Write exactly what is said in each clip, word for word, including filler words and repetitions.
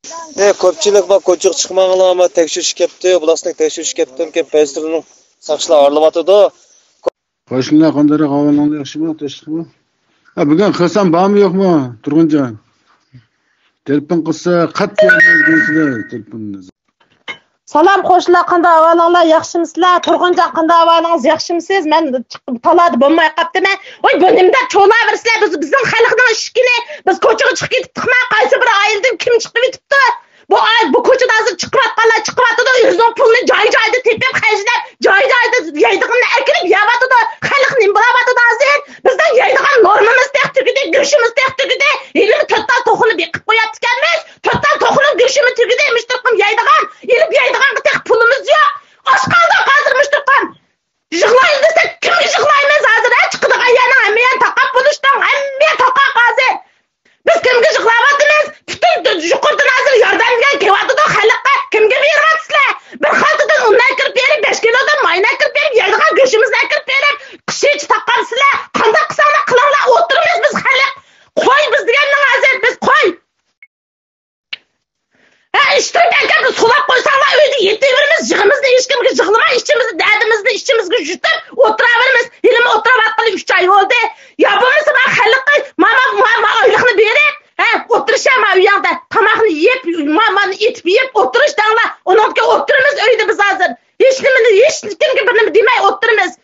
ئە، كۆپچىلىك بار، كوچىغا چىقماڭلار، ما تەكشۈرۈش كەپتۇ، بىلاستىك تەكشۈرۈش كەپتۇ، كەپ بەزىلىرىنىڭ ساقچىلار ئارىلاۋاتىدۇ. قوشنىلار قانداق، ئەھۋالىڭلار ياخشىمۇ، تىنچلىقمۇ؟ ھە، بۈگۈن خىسام بارمۇ يوقمۇ، تۇرغۇنجان؟ تېلېفون قىلسا، قەتئىي ئالمايدىكەنسىلەر تېلېفوننى. سالام قوشنىلار، قانداق ئەھۋالىڭلار، ياخشىمۇسىلەر؟ تۇرغۇنجان، قانداق ئەھۋالىڭىز، ياخشىمۇسىز؟ مەن چىقىپ تالادا بولماي قاپتىمەن. ۋاي، بۇ نېمىدەپ چولاۋېرىسىلەر؟ بىز، بىزنىڭ خەلقنىڭ ئىشىكىنى، بىز كوچىغا چىقىپ كېتىپتۇقما، قايسى بىر ئائىلىدىن كىم چىقىپ كېتىپتۇ؟ بۇ ئائىلە، بۇ كوچىدا ھازىر چىقىۋاتقانلار چىقىۋاتىدۇ، ئۆزىنىڭ پۇلىنى جاي-جايدا تېپىپ خەجلەپ، جاي-جايدا يەيدىغىنىنى ئەكىرىپ يەۋاتىدۇ. خەلق نېمە بولاۋاتىدۇ ھازىر؟ بىزنىڭ يەيدىغان نورمىمىز تېخى تۈگىدى، گۆشىمىز تېخى تۈگىدى. ھېلىمۇ تۆت تال توخۇنى بېقىپ قويۇپتىكەنمىز. تۆت تال توخۇنىڭ گۆشىمۇ تۈگىدى، مۇشۇ تۇرقۇم يەيدىغان، ئېلىپ يەيدىغانغا تېخى پۇلىمىز يوق. ئاچ قالدۇق ھازىر مۇشۇ تۇرقۇم. يىغلايلى دېسەك، كىمگە يىغلايمىز ھازىر، ھە؟ چىقىدىغان يەرنىڭ ھەممە يەرنى تاقاپ بولۇشتۇق، ھەممە يەر تاقاق ھازىر. بىز كىمگە يىغلاۋاتىمىز؟ پۈتۈن يۇقىرىدىن ھازىر ياردەم دېگەن كېلىۋاتىدۇ خەلققە. كىمگە بېرىۋاتىسىلەر؟ بىر خالتىدىن ئۇننى ئەكىرىپ بېرىپ، بەش كىلودىن ماينى ئەكىرىپ بېرىپ، يەيدىغان گۆشىمىزنى ئەكىرىپ بېرىپ، قىشىچە تاقامسىلەر. قانداق قىلساڭلار قىلىڭلار، ئولتۇرىمىز بىز خەلق. قوي بىز دېگەننىڭ ھازىر، بىز قوي. ھە، ئىشتىن ئەكەپ سولاپ قويساڭلار، ئۆيدە يېتىۋېرىمىز، يىغىمىزنى ھېچكىمگە يىغلىماي، ئىچىمىزنى، دەردىمىزنى ئىچىمىزگە يۇتۇپ ئولتۇرۇۋېرىمىز. ھېلىمۇ ئولتۇرۇۋاتقىلى ئۈچ ئاي بولدى. يا بولمىسا ما خەلققە ما، ما، ما، ما ئايلىقنى بېرىپ، ھە، ئولتۇرۇشە ما ئۆيۈڭدە. تاماقنى يەپ، ما، مانى ئېتىپ يەپ ئولتۇرۇش دەڭلار. ئۇنىڭدىن كېيىن ئولتۇرىمىز ئۆيدە بىز ھازىر. ھېچنېمىنى، ھېچكىمگە بىر نېمە دېمەي ئولتۇرىمىز.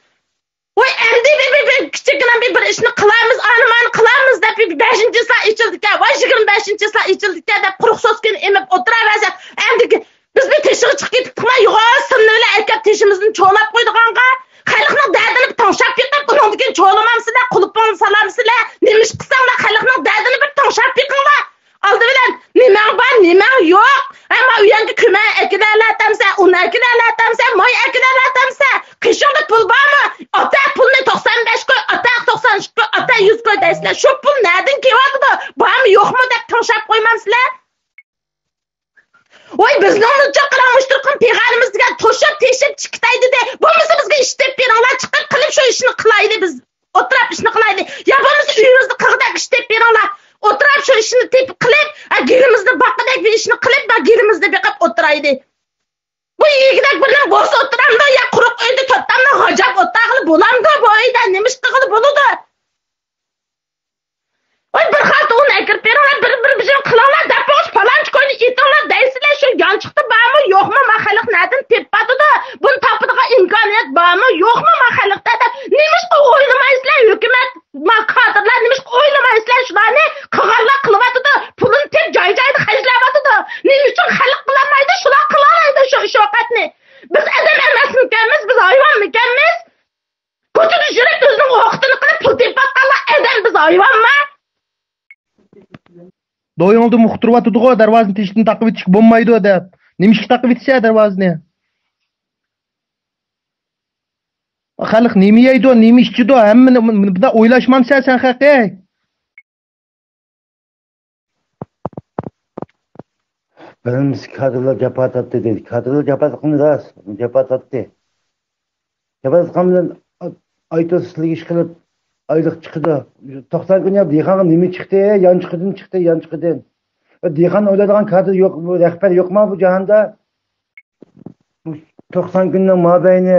ۋاي، ئەمدى بىر، بىر، بىر كىچىككىنە بىر، بىر ئىشنى قىلارمىز، ئانىمانى قىلارمىز دەپ بىر بەشىنچى چىسلا ئېچىلدىكەن، ۋاي، يىگىرمە بەشىنچى چىسلا ئېچىلدىكەن دەپ قۇرۇق سوسكىنى ئېمىپ ئولتۇراۋەرسەك، ئەمدى بىز بىر تېشىغا چىقىپ كېتىپتۇقما، يوغان سىرنى بىلەن ئەكەپ تېشىمىزنى چولاپ قويىدىغانغا، خەلقنىڭ دەردىنى بىر تىڭشاپ بېقىپ، ئۇنىڭدىن كېيىن چولىمامسىلەر، قۇلۇپىڭنى سالامسىلەر، نېمە ئىش قىلساڭلار، خەلقنىڭ دەردىنى بىر تىڭشاپ بېقىڭلار. ئالدى بىلەن نېمەڭ بار، نېمەڭ يوق؟ ھە، ما ئۆيەڭگە كۆمە ئەكېلەلەتەمسە، ئۇن ئەكېلەلەتەمسە، ماي ئەكېلەلەتەمسە؟ قېشىڭدا پۇل بارمۇ؟ ئاتا پۇلنى توقسان بەش كوي، ئاتا توقسان ئۈچ كوي، ئاتا يۈز كوي دەيسىلەر. شۇ پۇل نەدىن كېلىۋاتىدۇ؟ بارمۇ يوقمۇ دەپ تىڭشاپ قويمامسىلەر؟ ۋاي، بىزنىڭ نۇرجان قاراڭ مۇشتۇرقۇم پىغانىمىزدىكەن توشۇپ تېشىپ چىقىتاي دېدى. بولمىسا بىزگە ئىش تېپىپ بېرىڭلار، چىقىپ قىلىپ شۇ ئىشنى قىلايلى بىز. ئولتۇراپ ئىشنى قىلايلى. يا بولمىسا ئۆيىمىزدە قىلغۇدەك ئىش تېپىپ بېرىڭلار. ئولتۇراپ شۇ ئىشنى تېپىپ قىلىپ، ھە، گېلىمىزنى باققۇدەك بىر ئىشنى قىلىپ، ھە، گېلىمىزنى بېقىپ ئولتۇرايلى. بۇ يېگۈدەك بىر نېمە بولسا ئولتۇرامدۇ؟ يا قۇرۇق ئۆيدە تۆت تامنى غاجاپ ئولتۇرغىلى بولامدۇ؟ بۇ ئۆيدە نېمە ئىش قىلغىلى بولىدۇ؟ ۋاي، بىر خالتا ئۇن ئەكىرىپ بېرىڭلار، بىر، بىر، بىر قىلىڭلار دەپ بولغاچ، پالانچە كوينى ئېتىڭلار دەيسىلەر، شۇ يانچۇقتا بارمۇ، يوقمۇ، ما خەلق نەدىن تېپىۋاتىدۇ؟ بۇنى تاپىدىغان ئىمكانىيەت بارمۇ، يوقمۇ، ما خەلقتە دەپ، نېمىشقا ئويلىمايسىلەر، ھۆكۈمەت، ما كادىرلار، نېمىشقا ئويلىمايسىلەر؟ شۇلارنى قىلغانلار قىلىۋاتىدۇ، پۇلىنى تېپىپ جاي-جايدا خەجلەۋاتىدۇ. نېمە ئۈچۈن خەلق قىلالمايدۇ؟ شۇلار قىلالايدۇ شۇ ئىش-ۋاقىتنى. بىز ئادەم ئەمەسمىكەنمىز، بىز ھايۋانمىكەنمىز؟ كوچىدا يۈرۈپ ئۆزىنىڭ ئوقىتىنى قىلىپ پۇل تېپىۋاتقانلار ئادەم، بىز ھايۋانمۇ؟ دويۇڭدىن ئۇقتۇرۇۋاتىدىغۇ، دەرۋازىنى تېشىدىن تاقىۋېتىشكە بولمايدۇ دەپ. نېمىشقا تاقىۋېتىسە دەرۋازىنى؟ خەلق نېمە يەيدۇ، نېمە ئىچىدۇ، ھەممىنى بۇنداق ئويلاشمامسەن سەن خەقەي؟ بىرىنچىسى كادىرلار جاپا تارتتى دېدى. كادىرلار جاپا تارتقىنى راست، جاپا تارتتى. جاپا تارتقان بىلەن ئايتۇرسۇن سىلىگە ئىش قىلىپ ئايلىق چىقىدۇ. توقسان كۈن يا دېھقانغا نېمە چىقتى؟ يانچۇقىدىن چىقتى، يانچۇقىدىن. دېھقان ئويلايدىغان كادىر يوق، رەھبەر يوقما بۇ جاھاندا؟ توقسان كۈننىڭ مابەينى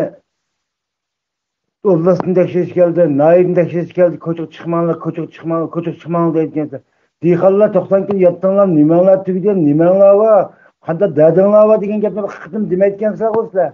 ئوبلاستنى تەكشۈرۈش كەلدى، ناھىيەنى تەكشۈرۈش كەلدى، كوچىغا چىقماڭلار، كوچىغا چىقماڭلار، كوچىغا چىقماڭلار دەيدىكەنسىلەر. دېھقانلار توقسان كۈن ياتتىڭلار، نېمەڭلار تۈگىدى، نېمەڭلار بار، قانداق دەردىڭلار بار دېگەن گەپنى بىر قېتىم دېمەيدىكەنسىلەرغۇ سىلەر.